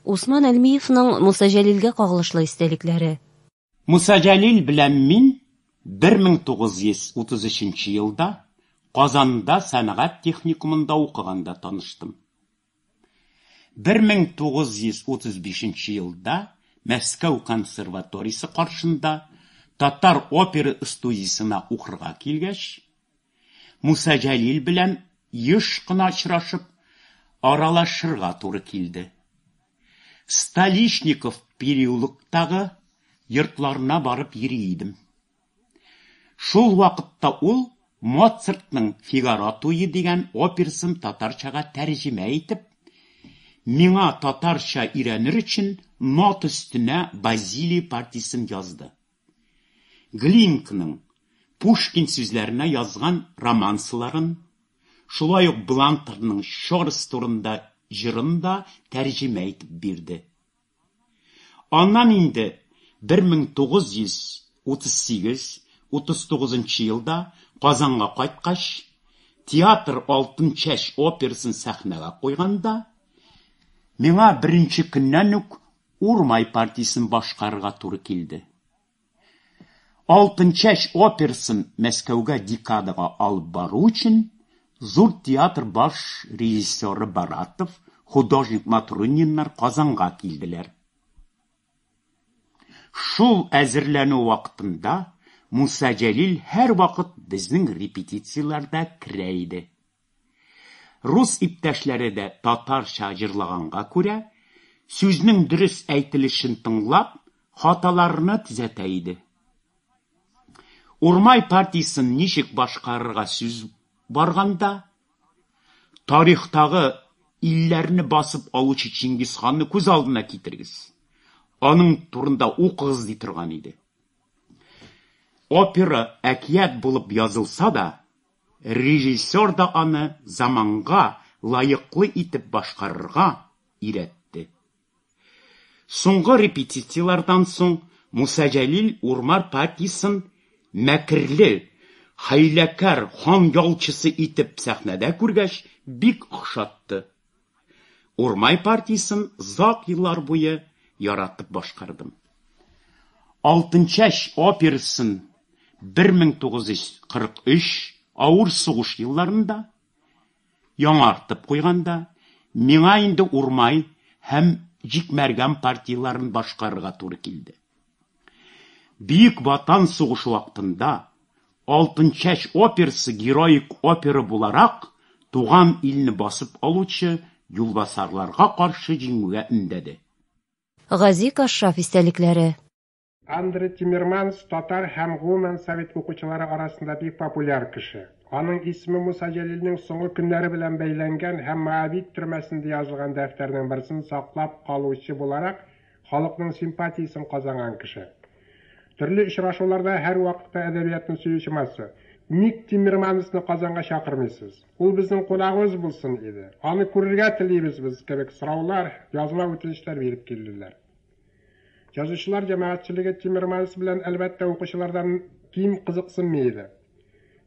Усман Әлмиевның Муса Җәлилгә кагылышлы истәлекләре. Муса Җәлил белән мин 1933 елда Казанда сәнгать техникумында укыганда таныштым. 1935 елда Мәскәү консерваториясе каршында татар опера студиясенә укырга килгәч, Муса Җәлил белән еш кына очрашып, аралашырга туры килде. Столичников переулоктагы йортларына барып йөри идем. Шул вакытта ул Моцартның Фигаро туе дигән операсын татарчага тәрҗемә итеп, миңа татарча өйрәнер өчен нота өстенә Базилио партиясен язды. Глинканың Пушкин сүзләренә язган романсларын, шулай ук Блантерның Щорс турында җырын да тәрҗемә итеп бирде. Аннан инде 1938-39 елда Казанга кайткач, театр Алтынчәч операсын сәхнәгә куйганда, миңа беренче көннән үк Урмай партиясен башкарырга туры килде. Алтынчәч операсын Мәскәүгә декадага алып бару өчен Зур театр баш режиссеры Баратов, художник Матруниннар Казанга килделәр. Шул әзерләнү вакытында Муса Җәлил һәрвакыт безнең репетицияләрдә керә иде. Рус иптәшләре дә татарча җырлаганга күрә, сүзнең дөрес әйтелешен тыңлап, хаталарны төзәтә иде. Урмай партиясен ничек башкарырга сүз барганда, тарихтагы илләрне басып алучы Чингисханны күз алдына китерегез. Аның турында укыгыз ди торган иде. Опера әкият булып язылса да, режиссер да аны заманга лаеклы итеп башкарырга өйрәтте. Соңгы репетицияләрдән соң Муса Җәлил Урмар партиясен мәкерле, хәйләкәр хан ялчысы итеп сәхнәдә күргәч, бик охшатты. Урмай партиясен озак еллар буе яратып башкардым. Алтынчәч операсын 1943 авыр сугыш елларында яңартып куйганда, миңа инде Урмай һәм Җикмәргән партияләрен башкарырга туры килде. Бөек Ватан сугышы вакытында Алтынчәч операсы героик опера буларак туган илне басып алучы юлбасарларга каршы җиңүгә өндәде. Гази Кашшаф истәлекләре. Андре Тиммерманс татар һәм гомумән совет укучылары арасында бик популяр кеше. Аның исеме Муса Җәлилнең соңгы көннәре белән бәйләнгән һәм Моабит төрмәсендә язылган дәфтәрнең берсен саклап калучы буларак халыкның симпатиясен казанган кеше. Төрле очрашуларда һәрвакытта әдәбиятны сөюче масса, Ник Тиммермансны Казанга чакырмыйсыз? Ул безнең кунагыбыз булсын иде. Аны күрергә телибез без кебек сораулар, язма үтенечләр биреп килделәр. Язучылар җәмәгатьчелеге Тиммерманс белән, әлбәттә, укучылардан ким кызыксынмый иде.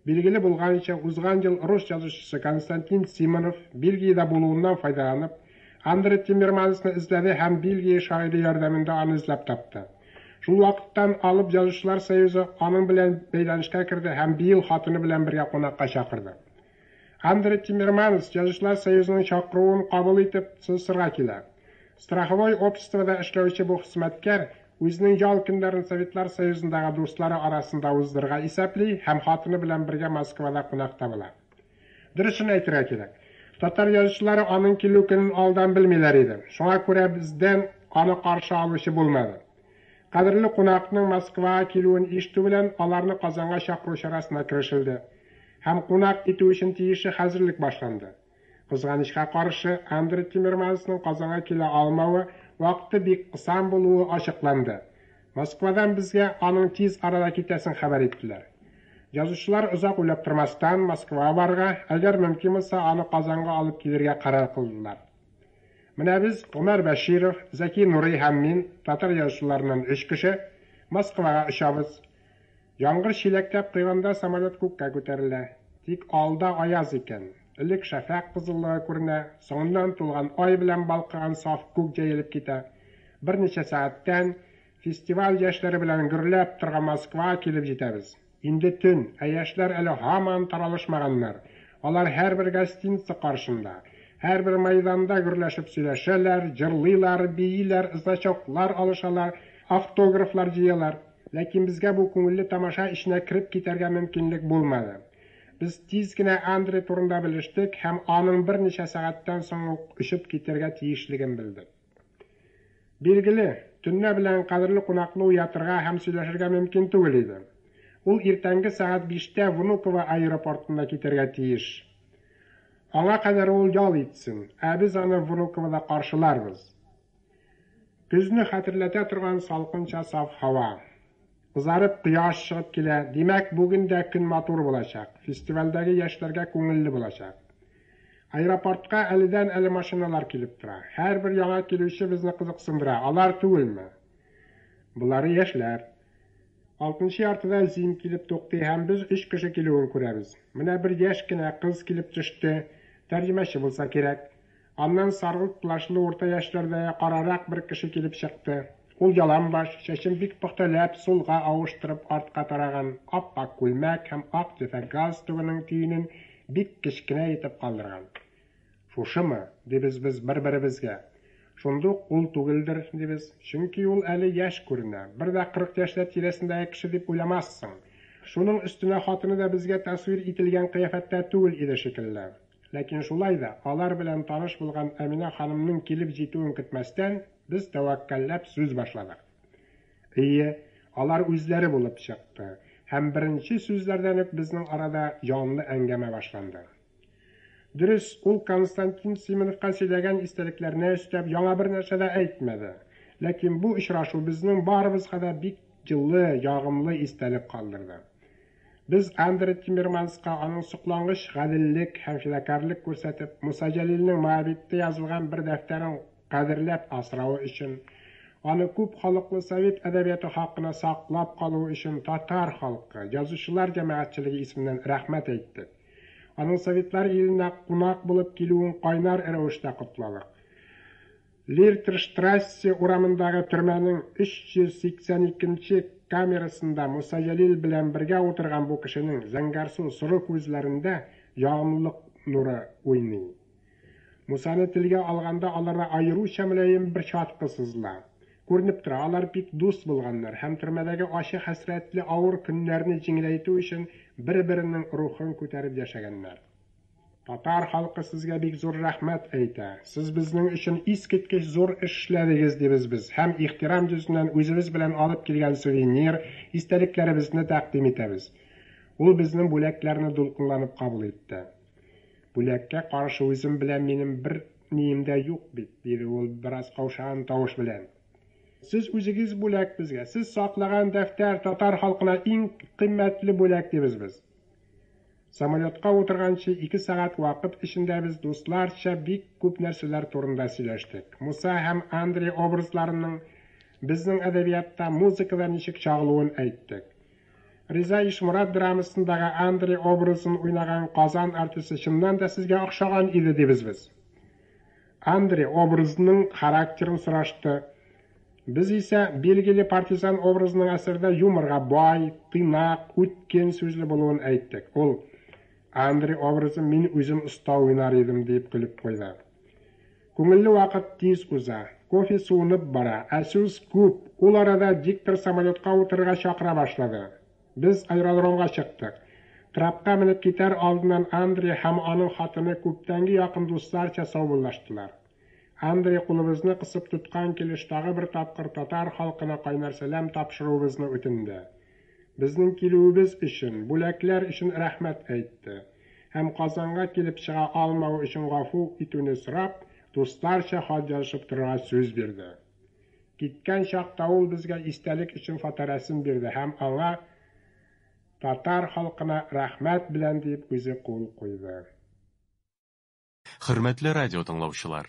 Билгеле булганча, узган ел рус язучысы Константин Симонов, Бельгиядә булуыннан файдаланып, Андре Тиммермансны эзләде һәм Бельгия шагыйре ярдәмендә аны эзләп тапты. Шул вакыттан алып Язучылар союзы аның белән бәйләнешкә керде һәм быел хатыны белән бергә кунакка чакырды. Андре Тиммерманс Язучылар союзының чакыруын кабул итеп, СССРга килә. Страховой обществода эшләүче бу хезмәткәр үзенең ял көннәрен Советлар Союзындагы дуслары арасында уздырырга исәпли һәм хатыны белән бергә Москвада кунакта була. Дөресен әйтергә кирәк, татар язучылары аның килү көнен алдан белмиләр иде. Шуңа күрә бездән аны каршы алучы булмады. Кадерле кунакның Москвага килүен ишетү белән аларны Казанга чакыру чарасына керешелде һәм кунак итү өчен тиешле хәзерлек башланды. Кызганычка каршы, Андре Тиммермансның Казанга килә алмавы, вакыты бик кысан булуы ачыкланды. Москвадан безгә аның тиз арада китәсен хәбәр иттеләр. Язучылар озак уйлап тормастан, Москвага барырга, әгәр мөмкин булса, аны Казанга алып килергә карар кылдылар. Менә без, Гомәр Бәширов, Зәки Нурый һәм мин, татар язучыларыннан өч кеше, Москвага очабыз. Яңгыр чиләкләп койганда самолет күккә күтәрелә. Тик алда аяз икән. Элек шәфәкъ кызыллыгы күренә, соңыннан тулган ай белән балкыган саф күк җәелеп китә. Берничә сәгатьтән фестиваль яшьләре белән гөрләп торган Москвага килеп җитәбез. Инде төн, ә яшьләр әле һаман таралышмаганнар. Алар һәрбер гостиница каршында, һәрбер мәйданда гөрләшеп сөйләшәләр, җырлыйлар, бииләр, значоклар алышалар, автографлар җыялар. Ләкин безгә бу күңелле тамаша эченә кереп китәргә мөмкинлек булмады. Без тиз генә Андрей турында белештек һәм аның берничә сәгатьтән соң ук очып китәргә тиешлеген белдек. Билгеле, төнлә белән кадерле кунакны уятырга һәм сөйләшергә мөмкин түгел иде. Ул иртәнге сәгать биштә Внуково аэропортына китәргә тиеш. Аңа кадәр ул ял итсен, ә без аны Внуковода каршыларбыз. Көзне хәтерләтә торган салкынча саф һава. Кызарып кояш чыгып килә, димәк, бүген дә көн матур булачак, фестивальдәге яшьләргә күңелле булачак. Аэропортка әледән-әле машиналар килеп тора. Һәрбер яңа килүче безне кызыксындыра, алар түгелме? Болары яшьләр. Алтынчы яртыда ЗИМ килеп туктый һәм без өч кеше килүен күрәбез. Менә бер яшь кенә кыз килеп төште, тәрҗемәче булса кирәк. Аннан саргылт плащлы урта яшьләрдәге карарак бер кеше килеп чыкты. Ул яланбаш, чәчен бик пөхтәләп сулга авыштырып артка тараган, ап-ак күлмәк һәм ак ефәк галстугының төенен бик кечкенә итеп калдырган. Шушымы? дибез без бер-беребезгә. Шундук ул түгелдер, дибез. Чөнки ул әле яшь күренә, бер дә 40 яшьләр тирәсендәге кеше дип уйламассың. Шуның өстенә хатыны да безгә тасвир ителгән кыяфәттә түгел иде шикелле. Ләкин шулай да, алар белән таныш булган Әминә ханымның килеп җитүен көтмәстән, без тәвәккәлләп сүз башладык. Әйе, алар үзләре булып чыкты, һәм беренче сүзләрдән үк безнең арада җанлы әңгәмә башланды. Дөрес, ул Константин Симоновка сөйләгән истәлекләренә өстәп яңа бер нәрсә дә әйтмәде. Ләкин бу очрашу безнең барыбызга да бик җылы, ягымлы истәлек калдырды. Без Андре Тиммерманска аның соклангыч гаделлек һәм фидакарьлек күрсәтеп, Муса Җәлилнең Моабитта язылган бер дәфтәрен кадерләп асравы өчен, аны күп халыклы совет әдәбияты хакына саклап калуы өчен татар халкы, язучылар җәмәгатьчелеге исеменнән рәхмәт әйттек. Аның Советлар иленә кунак булып килүен кайнар рәвештә котладык. Лиртерштрассе урамындагы төрмәнең 382 нче камерасында Муса Җәлил белән бергә утырган бу кешенең зәңгәрсу соры күзләрендә ягымлылык нуры уйный. Мусаны телгә алганда аларда аеруча мөлаем бер чаткы сызыла. Күренеп тора, алар бик дус булганнар һәм төрмәдәге ачы хәсрәтле авыр көннәрне җиңеләйтү өчен бер-беренең рухын күтәреп яшәгәннәр. Татар халкы сезгә бик зур рәхмәт әйтә. Сез безнең өчен искиткеч зур эш эшләдегез, дибез без һәм ихтирам йөзеннән үзебез белән алып килгән сувенир, истәлекләребезне тәкъдим итәбез. Ул безнең бүләкләрне дулкынланып кабул итте. Бүләккә каршы үзем белән минем бер нием дә юк бит, диде ул бераз каушаган тавыш белән. Сез үзегез бүләк безгә. Сез саклаган дәфтәр татар халкына иң кыйммәтле бүләк, дибез без. Самолетка утырганчы ике сәгать вакыт эчендә без дусларча бик күп нәрсәләр турында сөйләштек. Муса һәм Андрей образларының безнең әдәбиятта, музыкада ничек чагылуын әйттек. Риза Ишморат драмасындагы Андрей образын уйнаган Казан артисты чыннан да сезгә охшаган иде, дибез без. Андрей образының характерын сорашты. Без исә билгеле партизан образының әсәрдә юморга бай, тыйнак, үткен сүзле булуын әйттек. Ул Андрей образын мин үзем оста уйнар идем, дип көлеп куйды. Күңелле вакыт тиз уза. Кофе суынып бара, ә сүз күп. Ул арада диктор самолетка утырырга чакыра башлады. Без аэродромга чыктык. Трапка менеп китәр алдыннан Андрей һәм аның хатыны күптәнге якын дусларча саубуллаштылар. Андрей кулыбызны кысып тоткан килеш тагы бер тапкыр татар халкына кайнар сәлам тапшыруыбызны үтенде. Безнең килүебез өчен, бүләкләр өчен рәхмәт әйтте. Һәм Казанга килеп чыга алмавы өчен гафу итүне сорап, дусларча хат язышып торырга сүз бирде. Киткән чакта ул безгә истәлек өчен фоторәсем бирде һәм аңа Татар халкына рәхмәт белән дип үзе кул куйды. Хөрмәтле радио тыңлаучылар!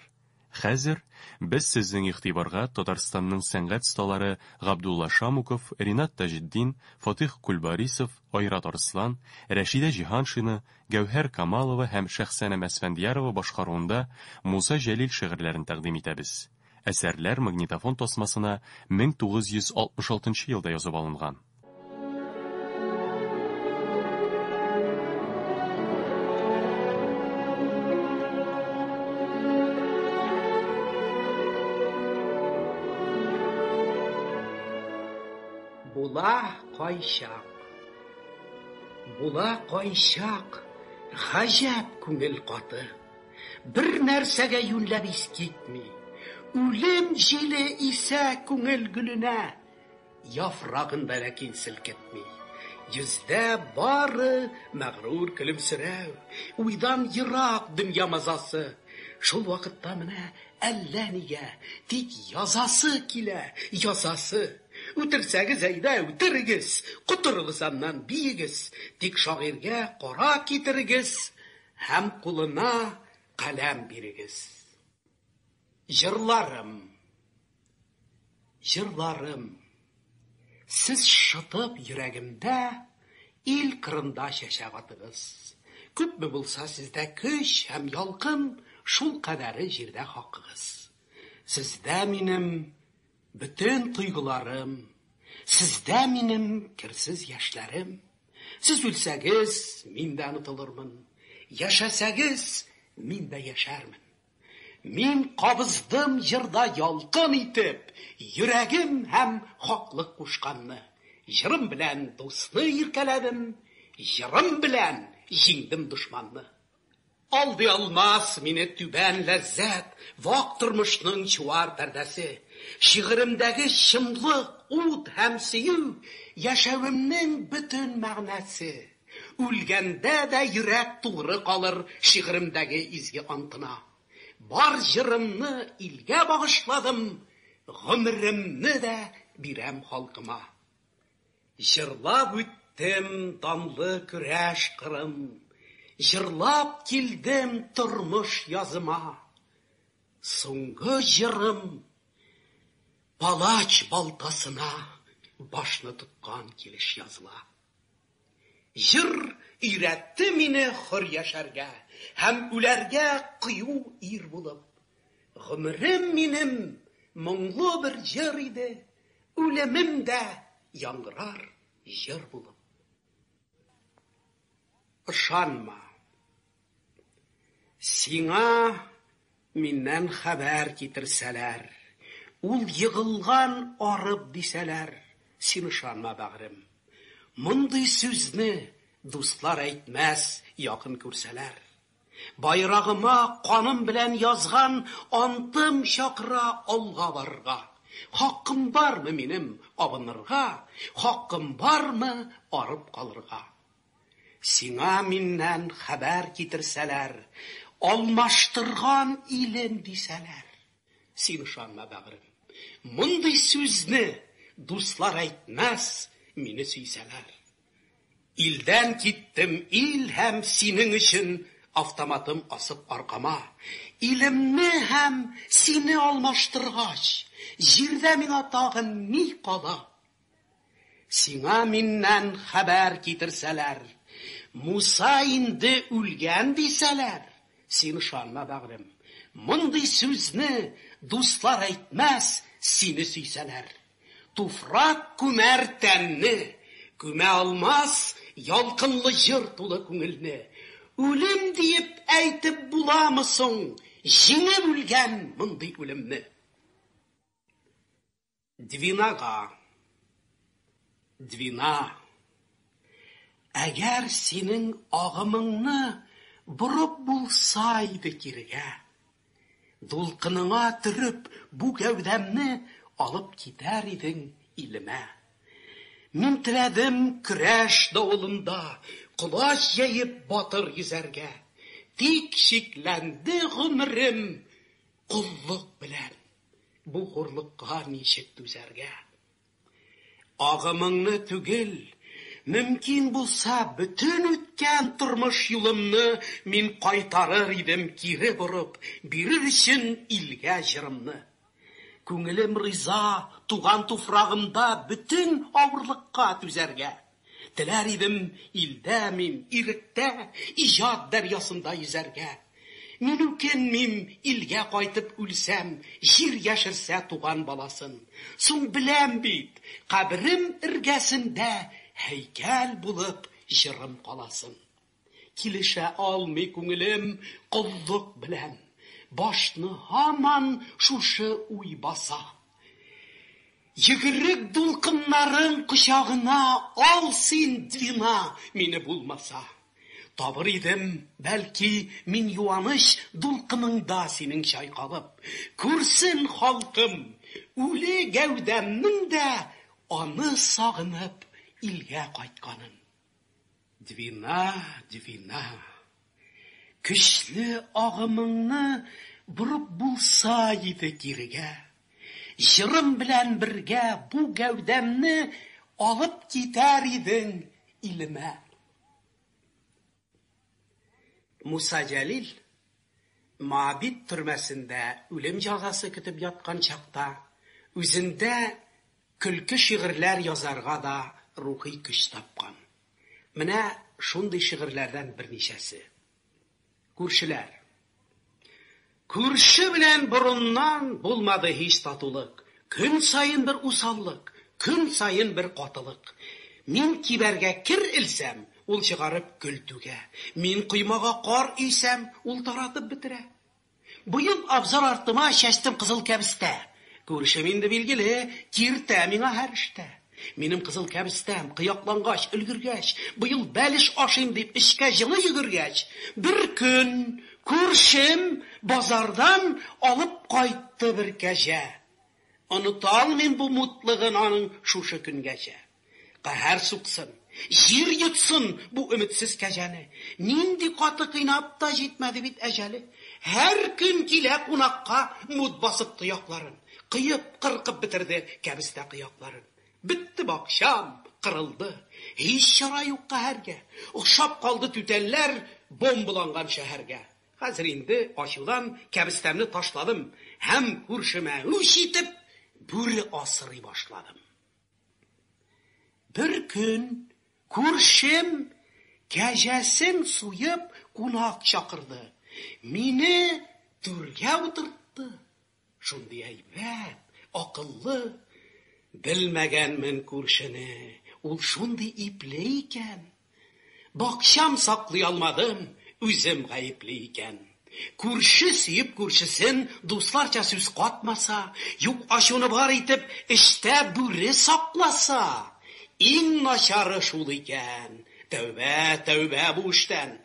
Хәзер без сезнең игътибарга Татарстанның сәнгать осталары Габдулла Шамуков, Ринат Таҗетдин, Фатыйх Кульбарисов, Айрат Арслан, Рәшидә Җиһаншина, Гәүһәр Камалова һәм Шәхсәнәм Әсфәндиярова башкаруында Муса Җәлил шигырьләрен тәкъдим итәбез. Әсәрләр магнитофон тасмасына 1966 елда язып алынган. Була кайчак. Була кайчак гаҗәп күңел каты. Бер нәрсәгә юньләп ис китми. Үлем җиле исә күңел гөленә. Яфрагын да ләкин селкетми. Йөздә бары мәгърур көлемсерәү, уйдан ерак дөнья мазасы. Шул вакытта менә әллә нигә, тик язасы килә, язасы. Үтерсәгез, әйдә, үтерегез, котырыгыз аннан, биегез, тик шагыйрьгә кара китерегез һәм кулына каләм бирегез. Җырларым. Җырларым. Сез шытып йөрәгемдә ил кырында чәчәк атыгыз. Күпме булса сездә көч һәм ялкын, шул кадәре җирдә хакыгыз. Сездә минем бөтен тойгыларым, сездә минем керсез яшьләрем. Сез үлсәгез, мин дә онытылырмын. Яшәсәгез, мин дә яшәрмен. Мин кабыздым җырда ялкын итеп, йөрәгем һәм хаклык кушканны. Җырым белән дусны иркәләдем, җырым белән җиңдем дошманны. Алдый алмас мине түбән ләззәт, вак тормышның чуар пәрдәсе. Шигыремдәге чынлык, ут һәм сөю, яшәвемнең бөтен мәгънәсе. Үлгәндә дә йөрәк тугры калыр шигыремдәге изге антына. Бар җырымны илгә багышладым, гомеремне дә бирәм халкыма. Җырлап үттем данлы көрәш кырын, җырлап килдем тормыш языма. Соңгы җырым палач балтасына башны тоткан килеш языла. Җыр өйрәтте мине хөр яшәргә һәм үләргә кыю ир булып. Гомерем минем моңлы бер җыр иде, үлемем дә яңгырар җыр булып. Ышанма. Сиңа миннән хәбәр китерсәләр, ул егылган арып дисәләр, син ышанма, бәгърем. Мондый сүзне дуслар әйтмәс, якын күрсәләр. Байрагыма каным белән язган антым чакыра алга барырга. Хакым бармы минем абынырга, хакым бармы арып калырга? Сиңа миннән хәбәр китерсәләр, алмаштырган илен дисәләр, син ышанма, бәгърем. Мондый сүзне дуслар әйтмәс, мине сөйсәләр. Илдән киттем ил һәм синең өчен автоматым асып аркама. Илемне һәм сине алмаштыргач, җирдә миңа тагын ни кала? Сиңа миннән хәбәр китерсәләр, Муса инде үлгән дисәләр, син ышанма, бәгърем. Мондый сүзне дуслар әйтмәс, сине сөйсәләр. Туфрак күмәр тәнне, күмә алмас ялкынлы җыр тулы күңелне. Үлем диеп әйтеп буламы соң, җиңеп үлгән мондый үлемне? Двинага. Двина. Әгәр синең агымыңны борып булса иде кирегә, дулкыныңа төреп бу гәүдәмне алып китәр идең илемә. Мин теләдем көрәш давылында колач җәеп батыр йөзәргә, тик чикләнде гомерем коллык белән. Бу хурлыкка ничек түзәргә? Агымыңны түгел, Мөмкин булса, бөтен үткән тормыш юлымны мин кайтарыр идем кире борып, бирер өчен илгә җырымны. Күңелем риза, туган туфрагымда бөтен авырлыкка түзәргә. Теләр идем илдә мин, иректә, иҗат дәрьясында йөзәргә. Мин үкенмим, илгә кайтып үлсәм, җир яшерсә туган баласын. Соң беләм бит, каберем эргәсендә һәйкәл булып җырым каласын. Килешә алмый күңелем коллык белән. Башны һаман шушы уй баса. Йөгерек дулкыннарың кочагына ал син, Двина, мине булмаса. Табыр идем, бәлки, мин юаныч дулкыныңда синең чайкалып. Күрсен халкым, үле гәүдәмнең дә аны сагынып илгә кайтканын. Двина, Двина, көчле агымыңны борып булса иде кирегә. Җырым белән бергә бу гәүдәмне алып китәр идең илемә. Муса Җәлил Моабит төрмәсендә үлем җәзасы көтеп яткан чакта үзендә көлке шигырьләр язарга да рухи көч тапкан. Менә шундый шигырьләрдән берничәсе. Күршеләр. Күрше белән борыннан булмады һич татулык. Көн саен бер усаллык, көн саен бер катылык. Мин кибәргә кер элсәм, ул чыгарып көл түгә. Мин коймага кар өйсәм, ул таратып бетерә. Быел абзар артыма чәчтем кызыл кәбестә. Күршем инде билгеле, киртә миңа һәр эштә. Минем кызыл кәбестәм кыяклангач, өлгергәч, быел бәлеш ашыйм дип эчкә җылы йөгергәч, бер көн күршем базардан алып кайтты бер кәҗә. Оныта алмыйм бу мутлыгын аның шушы көнгәчә. Каһәр суксын, җир йотсын бу өметсез кәҗәне. Нинди каты кыйнап та җитмәде бит әҗәле. Һәр көн килә кунакка мут басып тоякларын. Кыеп, кыркып бетерде кәбестә кыякларын. Бетте бакчам, кырылды. Һич чара юк каһәргә. Охшап калды түтәлләр бомбаланган шәһәргә. Хәзер инде ачудан кәбестәмне ташладым һәм күршемә үч итеп бүре асрый башладым. Бер көн күршем кәҗәсен суеп кунак чакырды. Мине түргә утыртты. Шундый әйбәт, акыллы. Белмәгәнмен күршене, ул шундый ипле икән. Бакчам саклый алмадым, үзем гаепле икән. Күрше сөеп күршесен дусларча сүз катмаса, юк ачуны бар итеп, эчтә бүре сакласа, иң начары шул икән. Тәүбә, тәүбә бу эштән.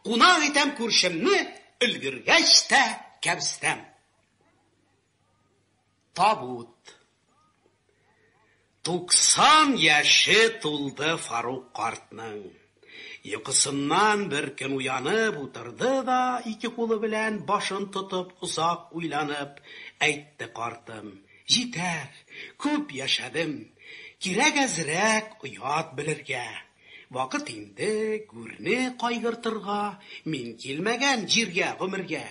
Кунак итәм күршемне, өлгергәч тә кәбестәм. Табут. 90 яше тулды Фарук картның. Йокысыннан бер көн уянып утырды да, ике кулы белән башын тотып, озак уйланып, әйтте картым: "Җитәр, күп яшәдем. Кирәк әзрәк оят белергә. Вакыт инде гүрне кайгыртырга, мин килмәгән җиргә гомергә.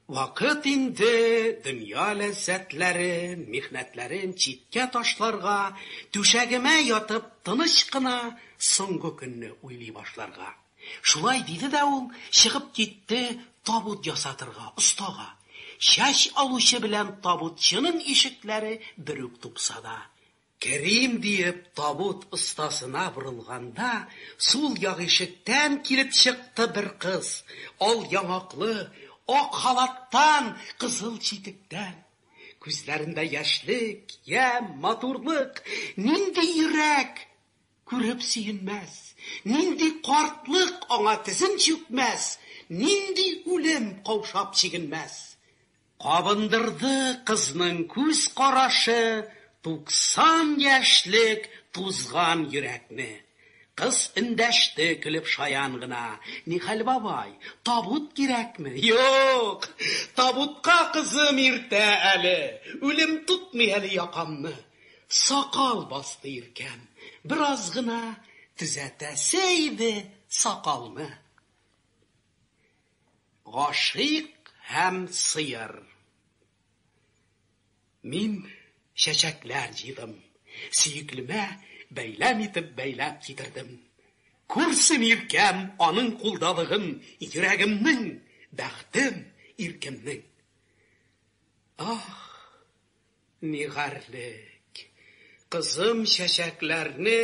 Вакыт инде дөнья ләззәтләрен, михнәтләрен читкә ташларга, түшәгемә ятып тыныч кына соңгы көнне уйлый башларга. Шулай диде дә ул, чыгып китте табут ясатырга, остага. Чәч алучы белән табутчының ишекләре бер үк тупсада. Керим диеп табут остасына борылганда, сул як ишектән килеп чыкты бер кыз. Ал яңаклы, ак халаттан, кызыл читектән. Күзләрендә яшьлек, ямь, матурлык, нинди йөрәк күреп сөенмәс, нинди картлык аңа тезен чүкмәс, нинди үлем каушап чигенмәс. Кабындырды кызның күз карашы 90 яшьлек тузган йөрәкне. Кыз эндәште көлеп шаян гына: "Нихәл, бабай, табут кирәкме?" "Юк, табутка, кызым, иртә әле. Үлем тотмый әле якамны. Сакал басты иркәм. Бераз гына. Төзәтәсе иде сакалны. Гашыйк һәм сыер. Мин чәчәкләр җыйдым, сөеклемә бәйләм итеп бәйләп китердем. Күрсен иркәм аның кулдалыгын, йөрәгемнең, бәхтем, иркемнең. Ах, ни гарьлек! Кызым чәчәкләрне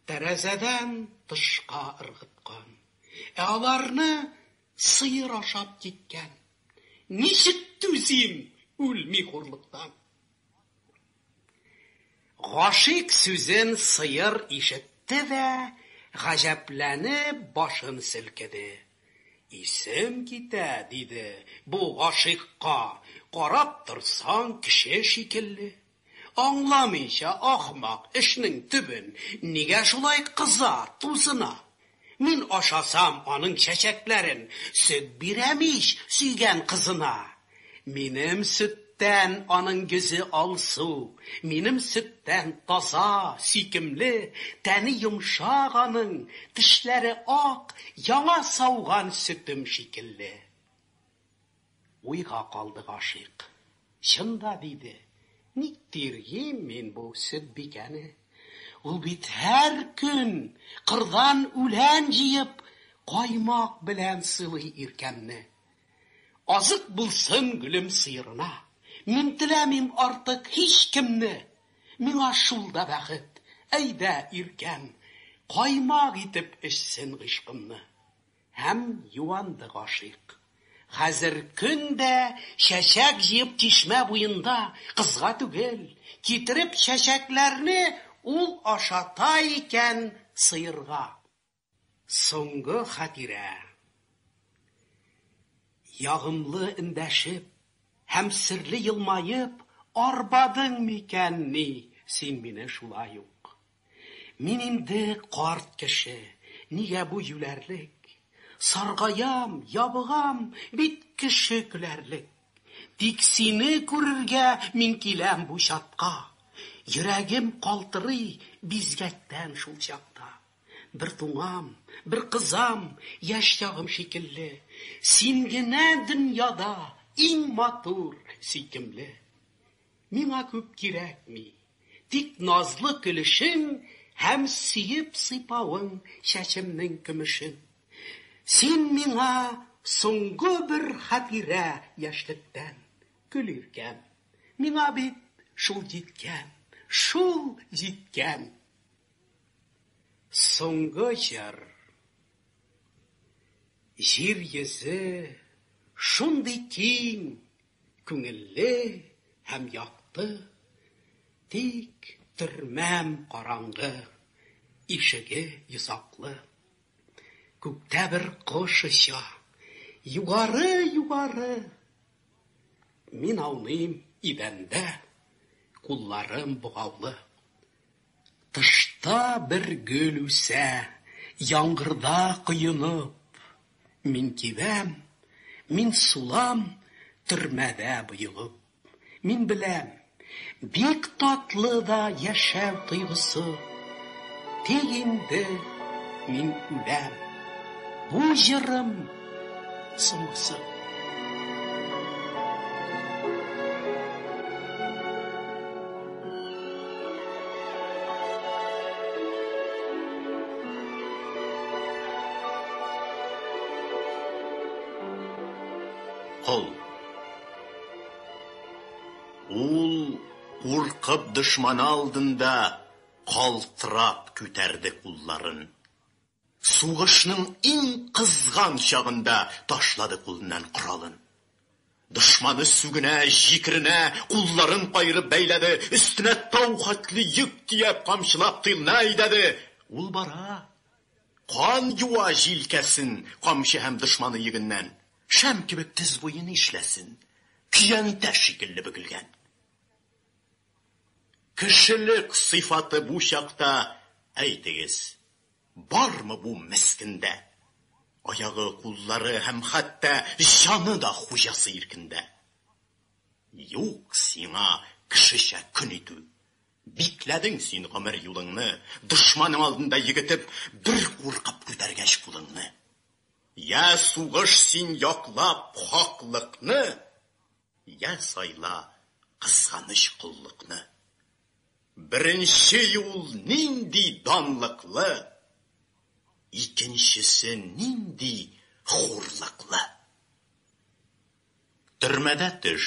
тәрәзәдән тышка ыргыткан. Ә аларны сыер ашап киткән. Ничек түзим үлми хурлыктан? Гашыйк сүзен сыер ишетте дә, гаҗәпләнеп башын селкеде. Исем китә, диде, бу гашыйкка, карап торсаң, кеше шикелле. Аңламыйча, ахмак, эшнең төбен, нигә шулай кыза, тузына? Мин ашасам аның чәчәкләрен, сөт бирәм ич сөйгән кызына. Минем сөттән аның йөзе алсу, минем сөттән таза, сөйкемле, тәне йомшак аның, тешләре ак, яңа сауган сөтем шикелле. Уйга калды гашыйк. Чын да, диде, ник тиргим мин бу сөтбикәне? Ул бит һәр көн кырдан үлән җыеп, каймак белән сыйлый иркәмне. Азык булсын гөлем сыерына. Мин теләмим артык һичкемне. Миңа шул да бәхет. Әйдә, иркәм, каймак итеп эчсен гыйшкымны. Һәм юанды гашыйк. Хәзер көн дә чәчәк җыеп чишмә буенда, кызга түгел, китереп чәчәкләрне ул ашата икән сыерга. Соңгы хатирә. Ягымлы эндәшеп һәм серле елмаеп арбадың микәнни син мине шулай ук? Мин инде карт кеше, нигә бу юләрлек? Саргаям, ябыгам, бит кеше көләрлек. Тик сине күрергә мин киләм бу чатка. Йөрәгем калтырый бизгәктән шул чакта. Бер туңам, бер кызам, яшь чагым шикелле. Син генә дөньяда иң матур, сөйкемле. Миңа күп кирәкми, тик назлы көлешең һәм сөеп сыйпавың чәчемнең көмешен. Син миңа соңгы бер хатирә яшьлектән, көл иркәм. Миңа бит шул җиткән, шул җиткән. Соңгы җыр. Җир йөзе шундый киң, Күңелле һәм якты, Тик төрмәм караңгы, Ишеге йозаклы. Күктә бер кош оча, Югары-югары. Мин ауныйм идәндә, Кулларым богаулы. Тышта бер гөл үсә, Яңгырда коенып. Мин кибәм, мин сулам, Төрмәдә боегып. Мин беләм, бик татлы да Яшәү тойгысы. Тик инде мин үләм, Бу җырым соңгысы. Кол. Ул куркып дошманы алдында калтырап күтәрде кулларын. Сугышның иң кызган чагында ташлады кулыннан коралын. Дошманы сүгенә, җикеренә, кулларын каерып бәйләде, өстенә тау хәтле йөк төяп, камчылап тылына әйдәде. Ул бара. Кан юа җилкәсен камчы һәм дошманы йөгеннән. Шәм кебек төз буе нишләсен? Көянтә шикелле бөгелгән. Кешелек сыйфаты бу чакта, әйтегез, бармы бу мескендә? Аягы, куллары һәм хәтта җаны да хуҗасы иркендә. Юк сиңа кешечә көн итү. Бикләдең син гомер юлыңны, дошманың алдында йөгетеп, бер куркып күтәргәч кулыңны. Я сугыш син яклап хаклыкны, я сайла кызганыч коллыкны. Беренче юл нинди данлыклы, икенчесе нинди хурлыклы. Төрмәдә төш.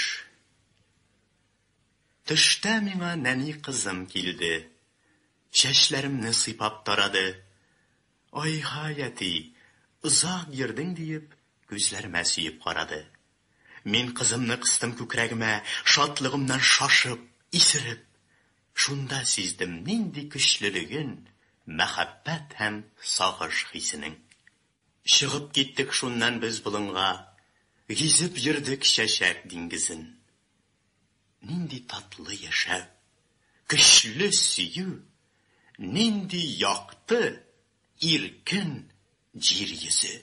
Төштә миңа нәни кызым килде. Чәчләремне сыйпап тарады. Ай-һай, әти, озак йөрдең, диеп, күзләремә сөеп карады. Мин кызымны кыстым күкрәгемә, шатлыгымнан шашып, исереп. Шунда сиздем нинди көчлелеген мәхәббәт һәм сагыш хисенең. Чыгып киттек шуннан без болынга, гизеп йөрдек чәчәк диңгезен. Нинди татлы яшәү, көчле сөю, нинди якты, иркен җир йөзе.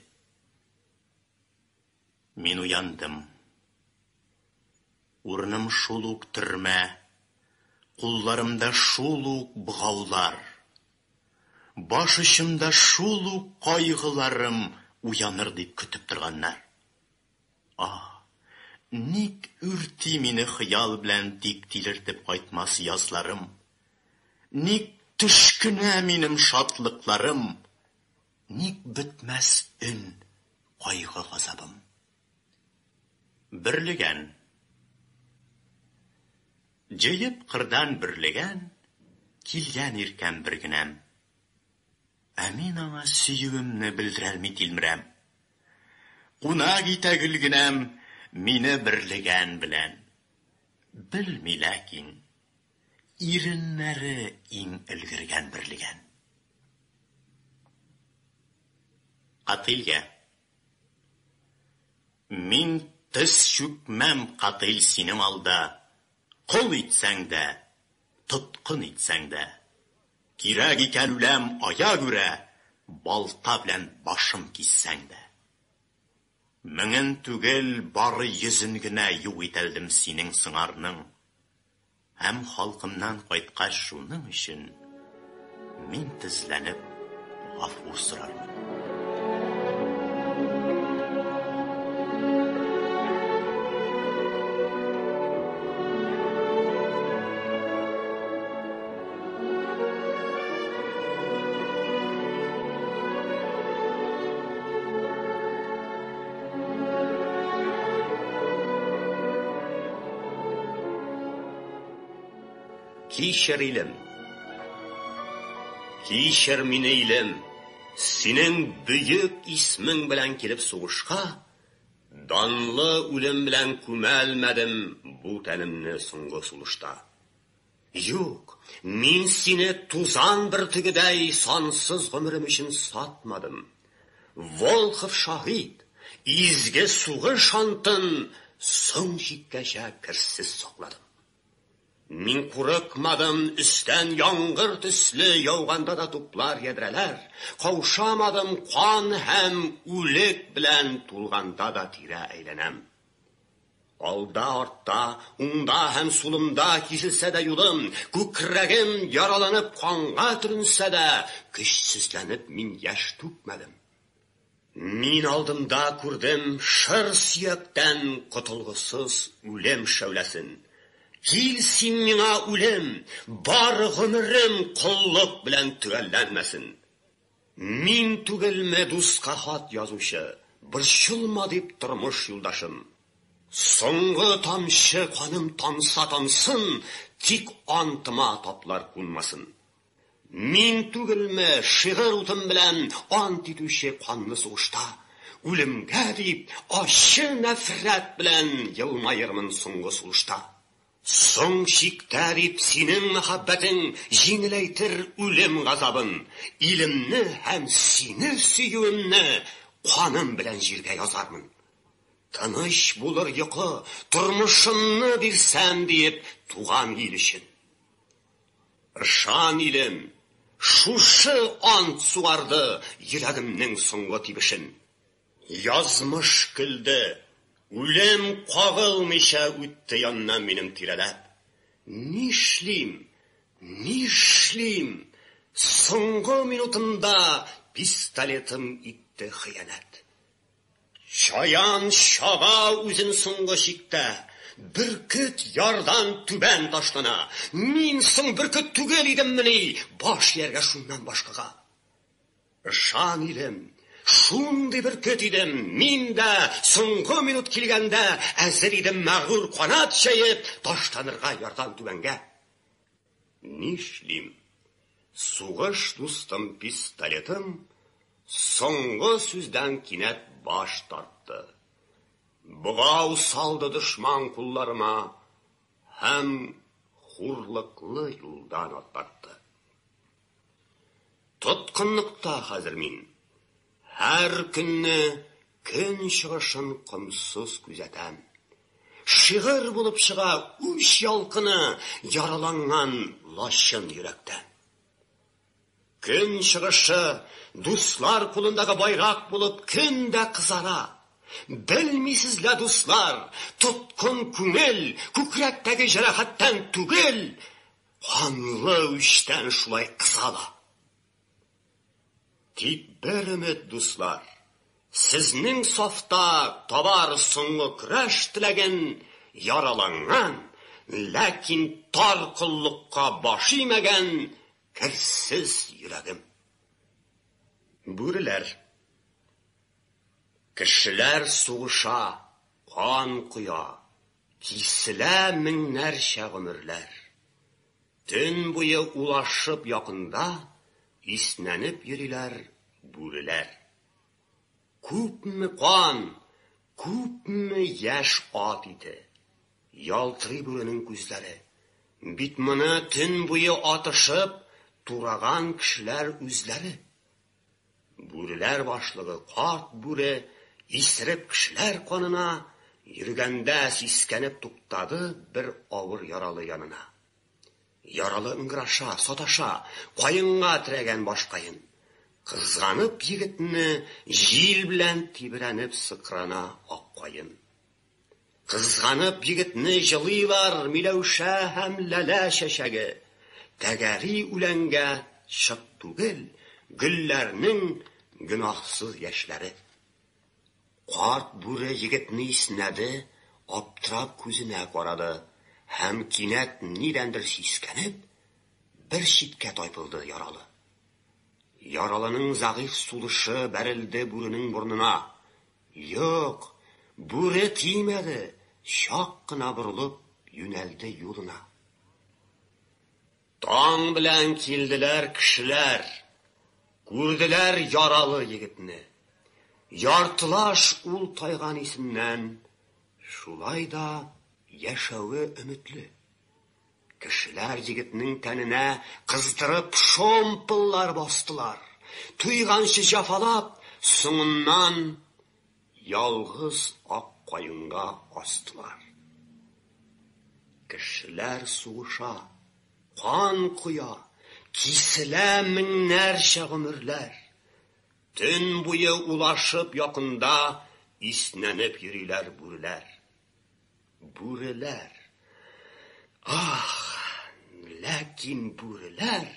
Мин уяндым. Урыным шул ук төрмә, кулларымда шул ук богаулар. Баш очымда шул ук кайгыларым уяныр дип көтеп торганнар. Аһ, ник үрти мине хыял белән тик тилертеп кайтмас язларым? Ник төш кенә минем шатлыкларым? Ник бетмәс өн кайгы газабым? Бөрлегән. Җыеп кырдан бөрлегән, Килгән иркәм бер генәм. Ә мин аңа сөюемне белдерәлми тилмерәм. Кунак итә гөлгенәм мине бөрлегән белән. Белми ләкин, иреннәре иң өлгергән бөрлегән. Катыйльгә. Мин тез чүкмәм, катыйль, синең алда, Кол итсәң дә, тоткын итсәң дә. Кирәк икән үләм аягүрә, Балта белән башым киссәң дә. Меңен түгел, бары йөзен генә юк итәлдем синең сыңарның. Һәм халкымнан кайткач шуның өчен мин тезләнеп гафу сорармын. Кичер, илем. Кичер мине, илем. Синең бөек исмең белән килеп сугышка, данлы үлем белән күмәлмәдем бу тәнемне соңгы сулышта. Юк, мин сине тузан бөртегедәй сансыз гомерем өчен сатмадым. Волхов шаһит, изге сугыш антын соң чиккәчә керсез сакладым. Мин курыкмадым өстән яңгыр төсле яуганда да туплар, ядрәләр, каушамадым кан һәм үлек белән тулганда да тирә әйләнәм. Алда, артта, уңда һәм сулымда киселсә дә юлым, күкрәгем яраланып канга төренсә дә, көчсезләнеп мин яшь түкмәдем. Мин алдымда күрдем шыр сөяктән котылгысыз үлем шәүләсен. Кил син миңа, үлем, бар гомерем коллык белән төгәлләнмәсен. Мин түгелме дуска хат язучы, борчылма дип тормыш юлдашым. Соңгы тамчы каным тамса тамсын, тик антыма таплар кунмасын. Мин түгелме шигырь утым белән ант итүче канлы сугышта, үлемгә дип ачы нәфрәт белән елмаермын соңгы сулышта. Соң чиктә дип синең мәхәббәтең җиңеләйтер үлем газабын, илемне һәм сине сөюемне каным белән җиргә язармын. Тыныч булыр йокы, тормышымны бирсәм диеп туган ил өчен. Ышан, илем, шушы ант сугарды йөрәгемнең соңгы тибешен. Язмыш көлде, үлем кагылмыйча үтте яннан минем тирәләп. Нишлим? Нишлим? Соңгы минутымда пистолетым итте хыянәт. Чаян чага үзен соңгы чиктә. Бөркет ярдан түбән ташлана. Мин соң бөркет түгел идеммени, баш ияргә шуннан башкага? Ышан, илем, шундый бөркет идем, мин дә соңгы минут килгәндә әзер идем мәгърур канат җәеп ташланырга ярдан түбәнгә. Нишлим? Сугыш дустым пистолетым соңгы сүздән кинәт баш тартты. Богау салды дошман кулларыма һәм хурлыклы юлдан атлатты. Тоткынлыкта хәзер мин. Һәр көнне көн чыгышын комсыз күзәтәм. Шигырь булып чыга үч ялкыны яраланган лачын йөрәктән. Көн чыгышы дуслар кулындагы байрак булып көн дә кызара. Белмисез лә, дуслар, тоткын күңел күкрәктәге җәрәхәттән түгел, канлы үчтән шулай кыза ла. Тик бер өмет, дуслар, сезнең сафта табар соңгы көрәш теләген яраланган, ләкин тар коллыкка баш имәгән керсез йөрәгем. Бүреләр. Кешеләр сугыша, кан коя, киселә меңнәрчә гомерләр. Төн буе улашып якында иснәнеп йөриләр бүреләр. Күпме кан, күпме яшь ат ите. Ялтырый бүренең күзләре. Бит моны төн буе атышып тураган кешеләр үзләре. Бүреләр башлыгы карт бүре исереп кешеләр канына йөргәндә сискәнеп туктады бер авыр яралы янына. Яралы ыңгыраша, саташа, каенга терәгән башкаен. Кызганып егетне җил белән тибрәнеп сыкрана ак каен. Кызганып егетне җылыйлар миләүшә һәм ләлә чәчәге. Тәгәри үләнгә чык түгел, гөлләрнең гөнаһсыз яшьләре. Карт бүре егетне иснәде, аптырап күзенә карады һәм кинәт нидәндер сискәнеп, бер читкә тайпылды яралы. Яралының зәгыйфь сулышы бәрелде бүренең борынына. Юк, бүре тимәде, чак кына борылып юнәлде юлына. Таң белән килделәр кешеләр, күрделәр яралы егетне. Яртылаш ул тайган исеннән, шулай да яшәве өметле. Кешеләр егетнең тәненә кыздырып шомполлар бастылар. Туйганчы җәфалап, соңыннан ялгыз ак каенга астылар. Кешеләр сугыша, кан коя, киселә меңнәрчә гомерләр. Төн буе улашып якында иснәнеп йөриләр бүреләр. Бүреләр. Ах, ләкин бүреләр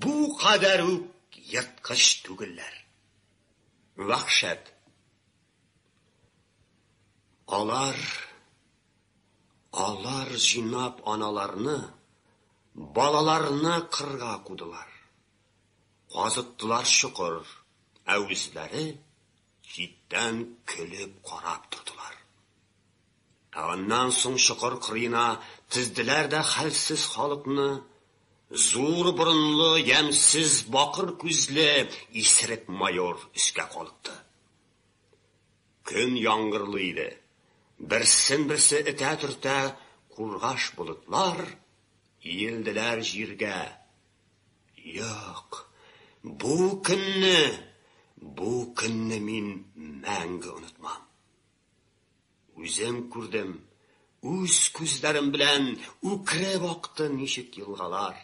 бу кадәр үк ерткыч түгелләр. Вәхшәт. Алар, алар җыйнап аналарны, балаларны кырга кудылар. Казыттылар чокыр, ә үзләре читтән көлеп карап тордылар. Ә аннан соң чокыр кырыена тезделәр дә хәлсез халыкны, зур борынлы, ямьсез бакыр күзле исерек майор өскә калыкты. Көн яңгырлы иде. Берсен-берсе этә-төртә кургаш болытлар иелделәр җиргә. Юк, бу көнне, бу көнне мин мәңге онытмам. Үзем күрдем, үз күзләрем белән үкереп акты ничек елгалар.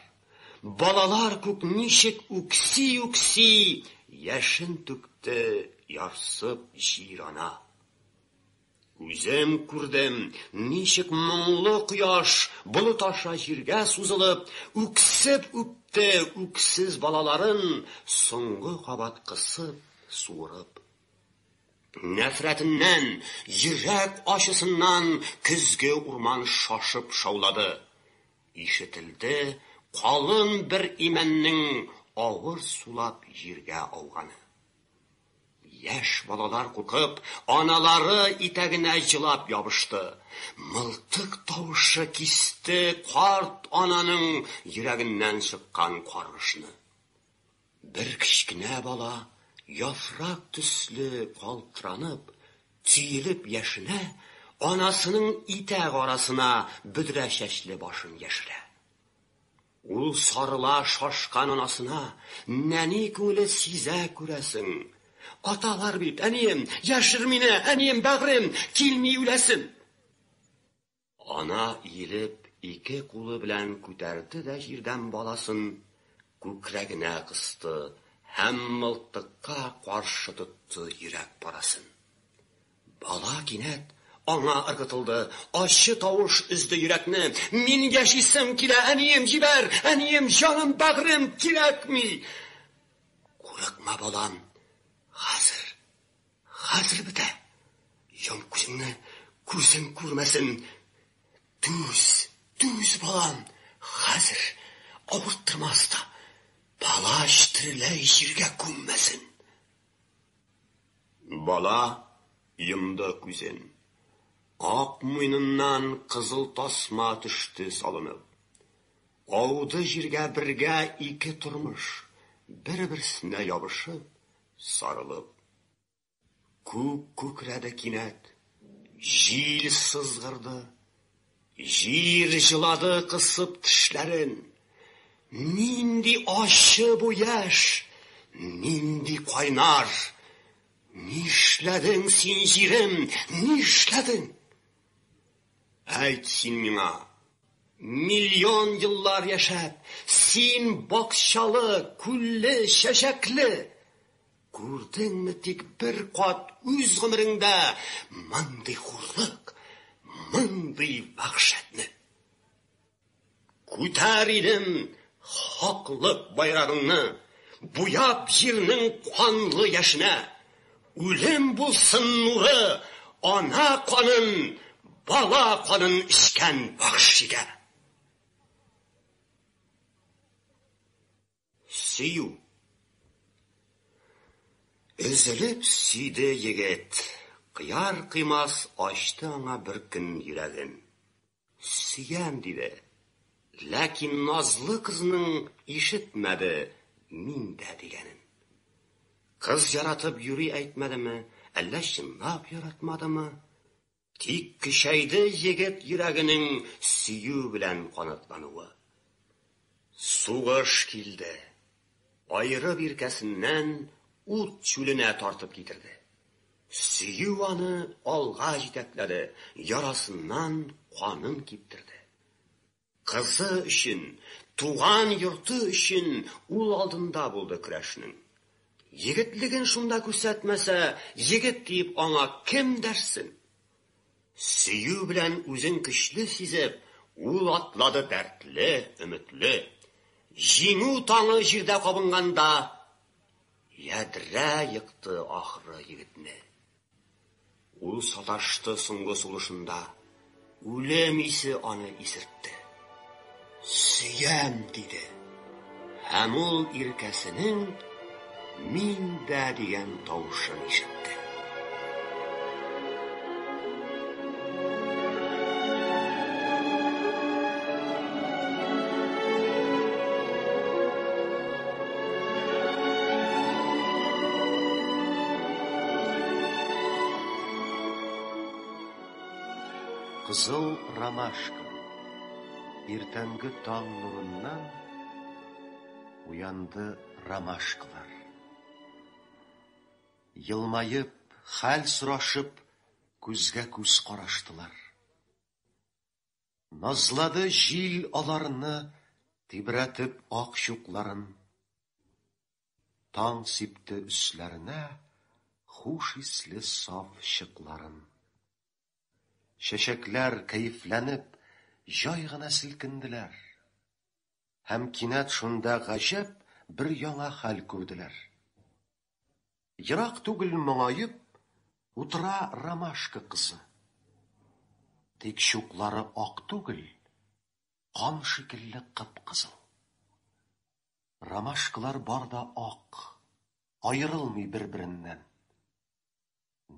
Балалар күк ничек үкси-үкси яшен түкте ярсып җир-ана. Үзем күрдем, ничек моңлы кояш, болыт аша җиргә сузылып, үксеп үпте үксез балаларын, соңгы кабат кысып, суырып. Нәфрәтеннән, йөрәк ачысыннан көзге урман шашып шаулады. Ишетелде калын бер имәннең авыр сулап җиргә ауганы. Яшь балалар куркып, аналары итәгенә җылап ябышты. Мылтык тавышы кисте карт ананың йөрәгеннән чыккан каргышны. Бер кечкенә бала яфрак төсле калтыранып, төелеп яшенә, анасының итәк арасына бөдрә чәчле башын яшерә. Ул сарыла шашкан анасына, нәни күңеле сизә, күрәсең. Аталар бит, әнием, яшер мине, әнием, бәгърем, килми үләсем. Ана иелеп, ике кулы белән күтәрде дә җирдән баласын күкрәгенә кысты һәм мылтыкка каршы тотты йөрәк парасын. Бала кинәт аңа ыргытылды, ачы тавыш өзде йөрәкне. Мин яшисем килә, әнием, җибәр, әнием, җаным, бәгърем, кирәкми. Курыкма, балам, хәзер, хәзер бетә. Йом күзеңне, күзең күрмәсен. Түз, түз, балам, хәзер авырттырмас та. Палач тереләй җиргә күммәсен. Бала йомды күзен. Ак муеныннан кызыл тасма төште салынып. Ауды җиргә бергә ике тормыш, бер-берсенә ябышып, сарылып. Күк күкрәде кинәт, җил сызгырды. Җир җылады кысып тешләрен. Нинди ачы бу яшь, нинди кайнар. Нишләдең син, җирем, нишләдең? Әйт син миңа, миллион еллар яшәп, син бакчалы, күлле, чәчәкле. Күрдеңме тик бер кат үз гомереңдә мондый хурлык, мондый вәхшәтне? Күтәр идем хаклык байрагыңны, буяп җирнең канлы яшенә. Үлем булсын нуры ана канын, бала канын эчкән вәхшигә. Сөю. Өзелеп сөйде егет, кыяр-кыймас ачты аңа бер көн йөрәген. Сөям, диде. Ләкин назлы кызның ишетмәде мин дә дигәнен. Кыз яратып юри әйтмәдеме, әллә чынлап яратмадымы? Тик көчәйде егет йөрәгенең сөю белән канатлануы. Сугыш килде. Аерып иркәсеннән ут чүленә тартып китерде. Сөю аны алга җитәкләде, ярасыннан канын киптерде. Кызы өчен, туган йорты өчен ул алдында булды көрәшнең. Егетлеген шунда күрсәтмәсә, егет диеп аңа кем дәшсен? Сөю белән үзен көчле сизеп, ул атлады дәртле, өметле. Җиңү таңы җирдә кабынганда, ядрә екты ахры егетне. Ул саташты соңгы сулышында, үлем исе аны исертте. Сөям, диде. Һәм ул иркәсенең мин дә дигән тавышын ишетте. Кызыл ромашка. Иртәнге таң нурыннан уянды ромашкалар. Елмаеп, хәл сорашып, күзгә күз караштылар. Назлады җил аларны, тибрәтеп ак чукларын. Таң сипте өсләренә хуш исле саф чыкларын. Чәчәкләр, кәефләнеп, җай гына селкенделәр. Һәм кинәт шунда гаҗәп бер яңа хәл күрделәр. Ерак түгел моңаеп утыра ромашка кызы. Тик чуклары ак түгел, кан шикелле кып-кызыл. Ромашкалар бар да ак, аерылмый бер-береннән.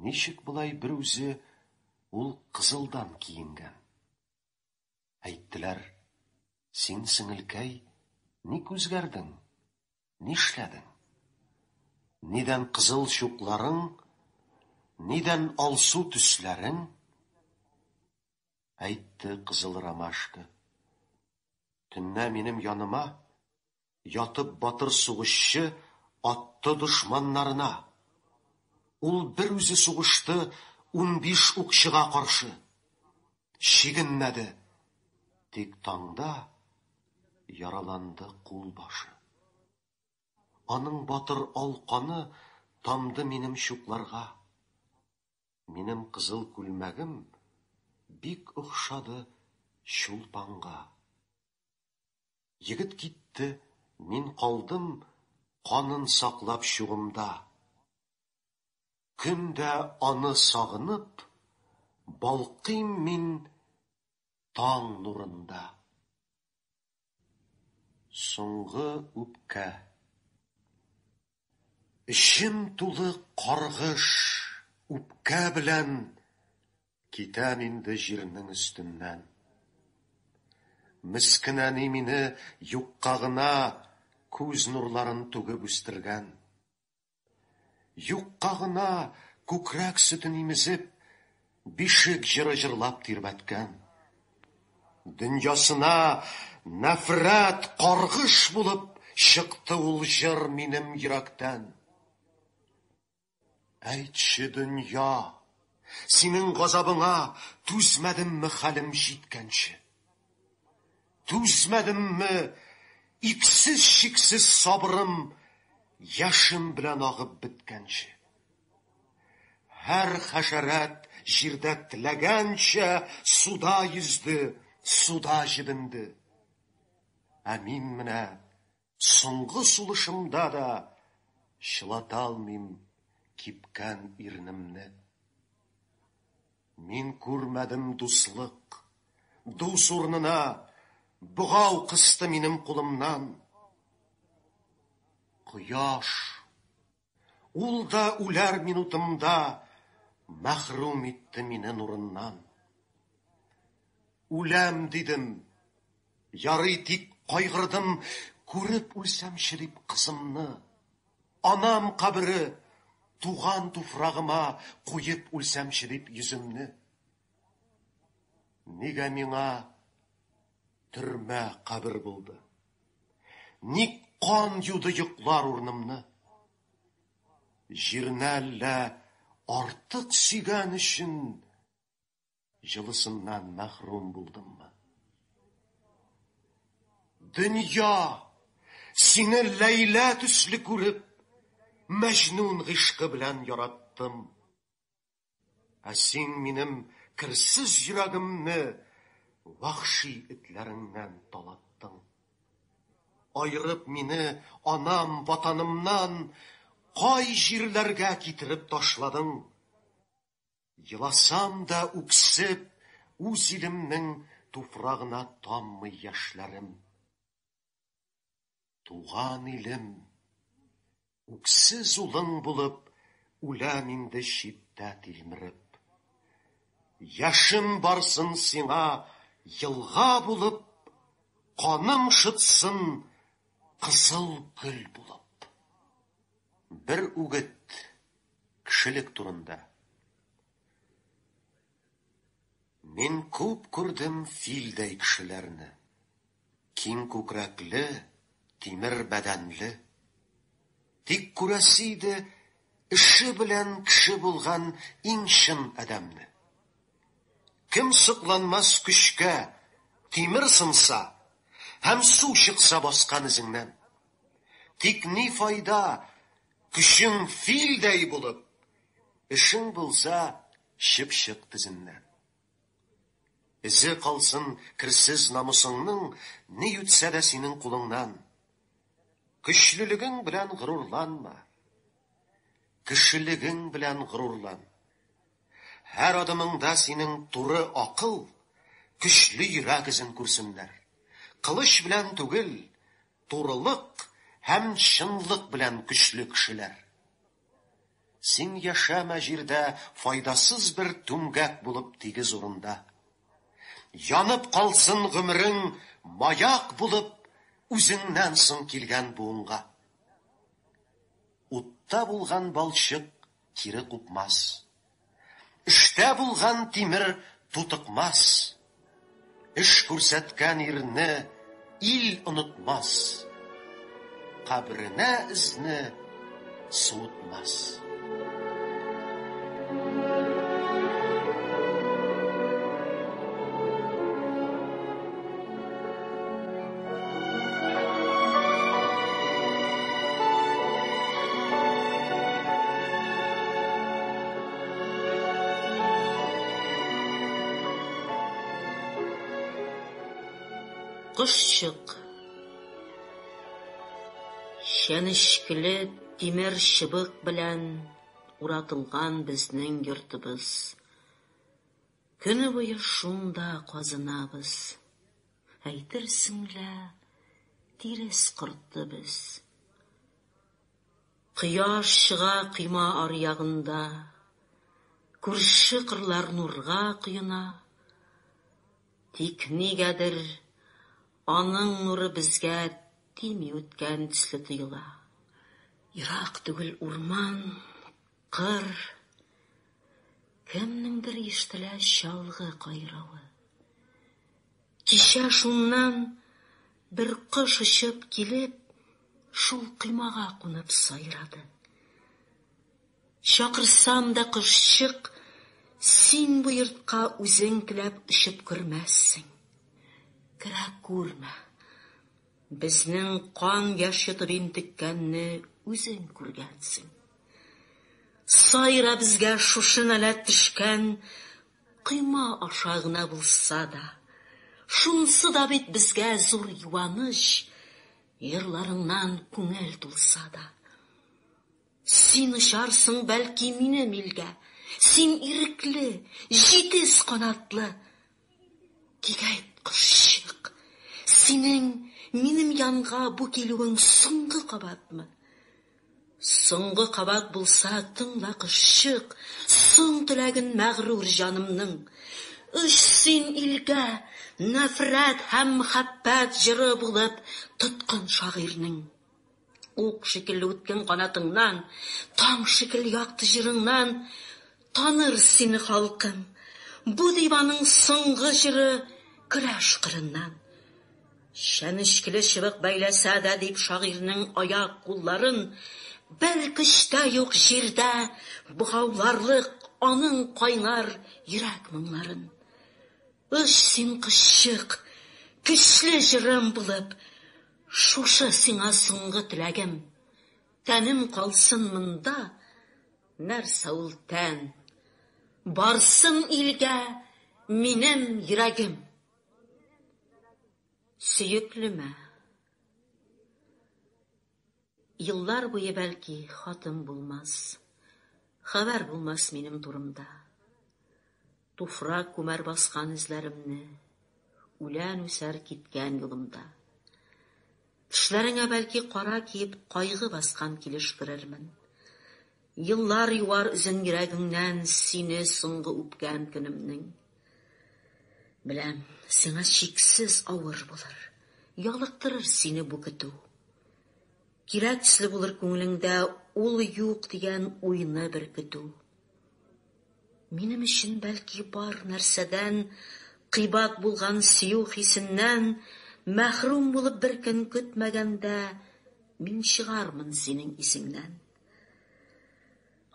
Ничек болай берүзе ул кызылдан киенгән? Әйттеләр, син, сеңелкәй, ник үзгәрдең, нишләдең? Нидән кызыл чукларың, нидән алсу төсләрең? Әйтте кызыл ромашка. Төнлә минем яныма ятып батыр сугышчы атты дошманнарына. Ул бер үзе сугышты 15 укчыга каршы. Чигенмәде. Тик таңда яраланды кулбашы. Аның батыр алканы тамды минем чукларга. Минем кызыл күлмәгем бик охшады Чулпанга. Егет китте, мин калдым канын саклап чугымда. Көн дә аны сагынып, балкыйм мин таң нурында. Соңгы үпкә. Эчем тулы каргыш, үпкә белән китәм инде җирнең өстеннән. Мескен әни мине юкка гына күз нурларын түгеп үстергән. Юкка гына күкрәк сөтен имезеп, бишек җыры җырлап тирбәткән. Дөньясына нәфрәт, каргыш булып чыкты ул җыр минем йөрәктән. Әйтче, дөнья, синең газабыңа түзмәдемме хәлем җиткәнче? Түзмәдемме иксез-чиксез сабырым яшем белән агып беткәнче? Һәр хәшәрәт җирдә теләгәнчә суда йөзде, суда җебенде. Ә мин менә соңгы сулышымда да чылата алмыйм кипкән ирнемне. Мин күрмәдем дуслык, дус урынына богау кысты минем кулымнан. Кояш, ул да үләр минутымда мәхрүм итте мине нурыннан. Үләм дидем, ярый тик кайгырдым, күреп үлсәмче дип кызымны. Анам кабере туган туфрагыма куеп үлсәмче дип йөземне. Нигә миңа төрмә кабер булды? Ник кан юды йоклар урынымны? Җирне әллә артык сөйгән өчен җылысыннан мәхрүм булдыммы? Дөнья, сине Ләйлә төсле күреп, Мәҗнүн гыйшкы белән яраттым. Ә син минем керсез йөрәгемне вәхши этләреңнән талаттың. Айырып мине анам ватанымнан кай җирләргә китереп ташладың? Еласам да үксеп, үз илемнең туфрагына таммый яшьләрем. Туган илем, үксез улың булып, үләм инде читтә тилмереп. Яшем барсын сиңа елга булып, каным шытсын кызыл гөл булып. Бер үгет кешелек турында. Мин күп күрдем филдәй кешеләрне. Киң күкрәкле, тимер бәдәнле. Тик күрәсе иде эше белән кеше булган иң чын адәмне. Кем сокланмас көчкә, тимер сынса һәм су чыкса баскан эзеңнән. Тик ни файда көчең филдәй булып, эшең булса чыпчык тезеннән. Эзе калсын керсез намусыңның, ни үтсә дә синең кулыңнан. Көчлелегең белән горурланма. Кешелегең белән горурлан. Һәр адымыңда синең туры акыл, көчле йөрәк эзен күрсеннәр. Кылыч белән түгел, турылык һәм чынлык белән көчле кешеләр. Син яшәмә җирдә файдасыз бер түмгәк булып тигез урында. Янып калсын гомерең маяк булып үзеңнән соң килгән буынга. Утта булган балчык кире купмас. Эштә булган тимер тутыкмас. Эш күрсәткән ирне ил онытмас. Кабренә эзне суытмас. Кошчык Чәнечкеле тимер чыбык белән уратылган безнең йортыбыз. Көне буе шунда казынабыз. Әйтерсең лә тирес корты без. Кояш чыга койма аръягында, Күрше кырлар нурга коена. Тик нигәдер аның нуры безгә тими үткән төсле тоела. Ерак түгел урман, кыр, Кемнеңдер ишетелә чалгы кайравы. Кичә шуннан бер кош очып килеп, шул коймага кунып сайрады. Чакырсам да, кошчык, син бу йортка үзең теләп очып кермәссең. Керә күрмә. Безнең кан яшь йотып интеккәнне үзең күргәнсең. Сайра безгә шушы нәләт төшкән койма аша гына булса да. Шунсы да бит безгә зур юаныч, йырларыңнан күңел тулса да. Син очарсың, бәлки, минем илгә, син ирекле, җитез канатлы. Тик әйт, кошчык, синең минем янга бу килүең соңгы кабатмы? Соңгы кабат булса, тыңла, кошчык, соң теләген мәгърур җанымның. Оч син илгә, нәфрәт һәм мәхәббәт җыры булып тоткын шагыйрьнең. Ук шикелле үткен канатыңнан, таң шикелле якты җырыңнан таныр сине халкым. Бу дип аның соңгы җыры көрәш кырыннан. Чәнечкеле чыбык бәйләсә дә дип шагыйрьнең аяк-кулларын, бер көч тә юк җирдә богауларлык аның кайнар йөрәк моңнарын. Оч син, кошчык, көчле җырым булып, шушы сиңа соңгы теләгем. Тәнем калсын монда, нәрсә ул тән? Барсын илгә минем йөрәгем. Сөеклемә. Еллар буе, бәлки, хатым булмас, Хәбәр булмас минем турымда. Туфрак күмәр баскан эзләремне, Үлән үсәр киткән юлымда. Төшләреңә, бәлки, кара киеп, Кайгы баскан килеш керермен. Еллар юар эзен йөрәгеңнән Сине соңгы үпкән көнемнең. Беләм, сиңа чиксез авыр булыр, Ялыктырыр сине бу көтү. Кирәк төсле булыр күңелеңдә ул юк дигән уйны беркетү. Минем өчен, бәлки, бар нәрсәдән кыйбат булган сөю хисеннән мәхрүм булып бер көн көтмәгәндә мин чыгармын синең исеңнән.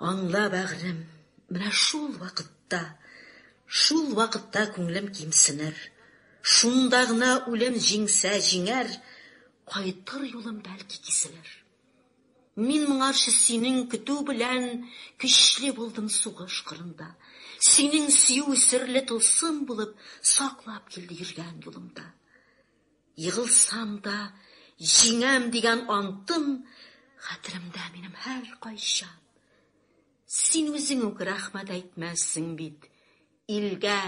Аңла, бәгърем, менә шул вакытта, шул вакытта күңелем кимсенер. Шунда гына үлем җиңсә җиңәр, кайтыр юлым бәлки киселер. Мин моңарчы синең көтү белән көчле булдым сугыш кырында. Синең сөю серле тылсым булып саклап килде йөргән юлымда. Егылсам да, җиңәм дигән антым хәтеремдә минем һәркайчан. Син үзең үк рәхмәт әйтмәссең бит, илгә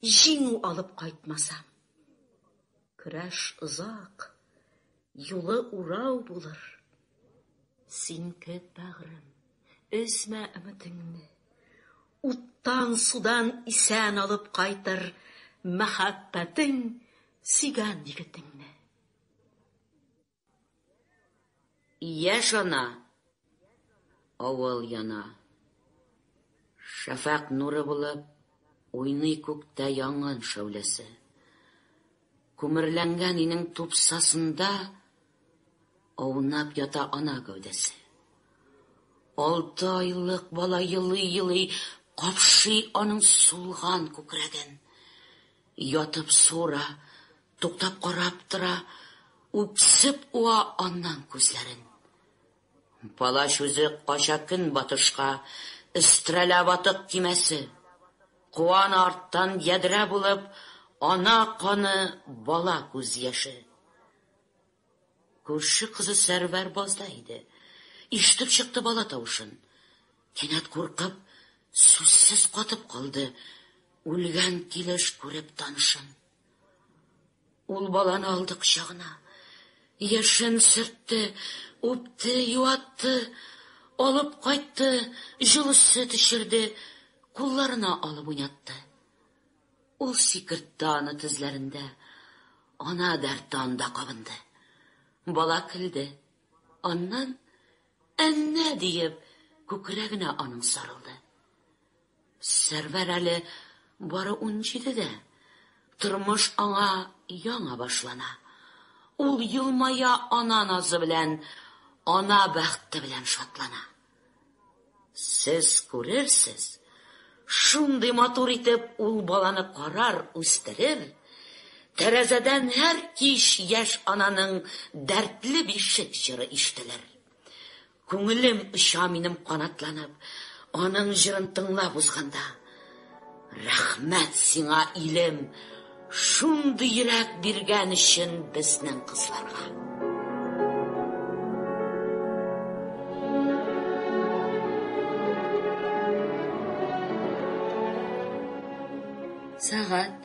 җиңү алып кайтмасам. Көрәш озак, юлы урау булыр. Син көт, бәгърем, өзмә өметеңне. Уттан, судан исән алып кайтыр мәхәббәтең сөйгән егетеңне. Яшь ана, авыл яна. Шәфәкъ нуры булып уйный күктә янгын шәүләсе. Күмерләнгән инең тупсасында аунап ята ана гәүдәсе. Алты айлык бала елый-елый капшый аның сулган күкрәген. Ятып суыра, туктап карап тора, үксеп уа аннан күзләрен. Палач үзе кача көнбатышка, өстерәлә ватык кимәсе. Куа аны арттан ядрә булып, ана каны, бала күз яше. Күрше кызы Сәрвәр базда иде. Ишетеп чыкты бала тавышын. Кинәт куркып, сүзсез катып калды, үлгән килеш күреп танышын. Ул баланы алды кочагына. Яшен сөртте, үпте, юатты, алып кайтты, җылы сөт эчерде, кулларына алып уйнатты. Ул сикертте аны тезләрендә, ана дәрте анда кабынды. Бала көлде. Аннан әннә диеп күкрәгенә аның сарылды. Сәрвәр әле бары унҗидедә. Тормыш аңа яңа башлана. Ул елмая ана назы белән, ана бәхте белән шатлана. Сез күрерсез, шундый матур итеп ул баланы карар, үстерер. Тәрәзәдән һәр кич яшь ананың дәртле бишек җыры ишетелер. Күңелем оча минем канатланып, аның җырын тыңлап узганда. Рәхмәт сиңа, илем, шундый йөрәк биргән өчен безнең кызларга. Сәгать.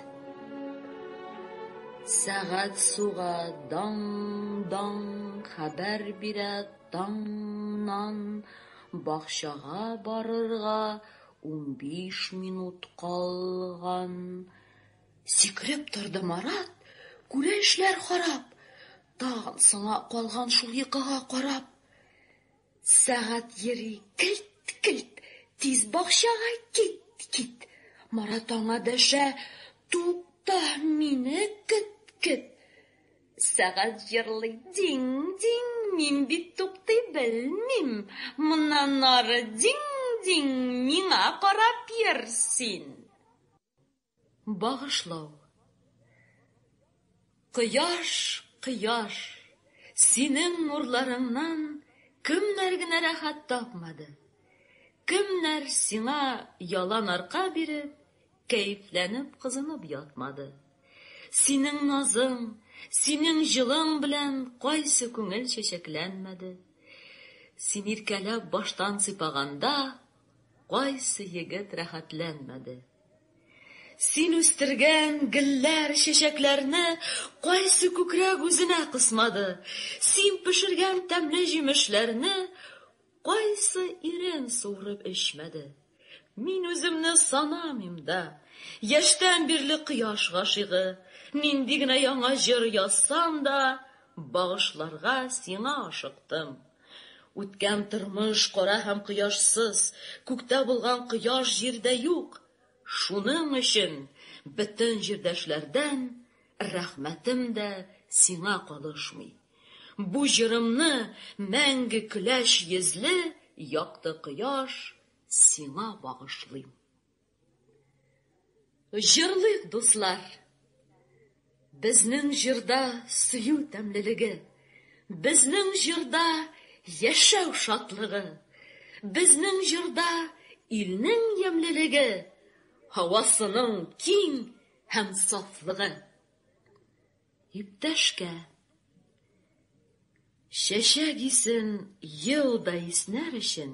Сәгать суга даң-даң хәбәр бирә таңнан бакчага барырга 15 минут калган. Сикереп торды Марат, күрә эшләр харап. Тагын соңа калган шул йокыга карап. Сәгать йөри келт-келт, тиз бакчага кит, кит. Марат аңа дәшә, тукта, мине көт, көт. Сәгать җырлый динг-динг, мин бит туктый белмим. Моннан ары динг-динг, миңа карап йөр син. Багышлау. Кояш, кояш, синең нурларыңнан кемнәр генә рәхәт тапмады? Кемнәр сиңа ялан арка биреп, кәефләнеп кызынып ятмады? Синең назың, синең җылың белән кайсы күңел чәчәкләнмәде? Син иркәләп баштан сыйпаганда, кайсы егет рәхәтләнмәде? Син үстергән гөлләр, чәчәкләрне кайсы күкрәк үзенә кысмады? Син пешергән тәмле җимешләрне кайсы ирен суырып эчмәде? Мин үземне санамыйм да. Яшьтән бирле кояш гашыйгы. Нинди генә яңа җыр язсам да, багышларга сиңа ашыктым. Үткән тормыш кара һәм кояшсыз, күктә булган кояш җирдә юк. Шуның өчен бөтен җирдәшләрдән рәхмәтем дә сиңа калышмый. Бу җырымны мәңге көләч йөзле якты кояш сиңа багышлыйм. Җырлыйк, дуслар! Безнең җырда сөю тәмлелеге, безнең җырда яшәү шатлыгы, безнең җырда илнең ямьлелеге. һавасының киң һәм сафлыгы. Иптәшкә. Чәчәк исен ел да иснәр өчен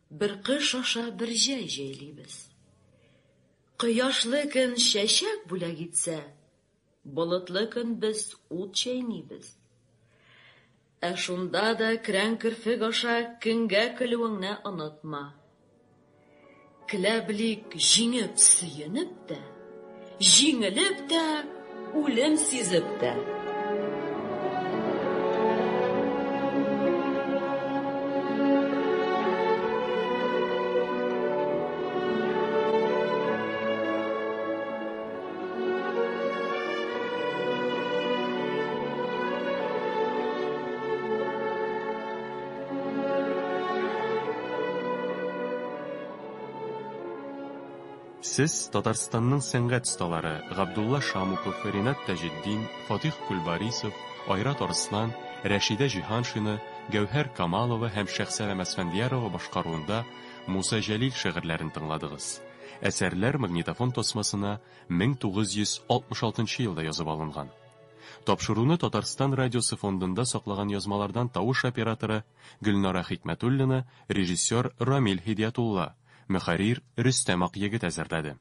бер кыш аша бер җәй җәйлибез. Кояшлы көн чәчәк бүләк итсә, болытлы көн без ут чәйнибез. Ә шунда да керән керфек аша көнгә көлүеңне онытма. Көлә белик җиңеп сөенеп тә, җиңелеп тә, үлем сизеп тә. Сез Татарстанның сәнгать осталары Габдулла Шамуков, Ринат Таҗетдин, Фатих Кульбарисов, Айрат Арслан, Рәшидә Җиһаншина, Гәүһәр Камалова һәм Шәхсәләм Әсфәндиярова башкаруында Муса Җәлил шигырьләрен тыңладыгыз. Әсәрләр магнитофон тасмасына 1966 елда язып алынган. Тапшыруны Татарстан радиосы фондында саклаган язмалардан тавыш операторы Гөлнара Хикмәтуллина, режиссер Рамил Һидиятулла, мөхәррир Рөстәм Акъегет әзерләде.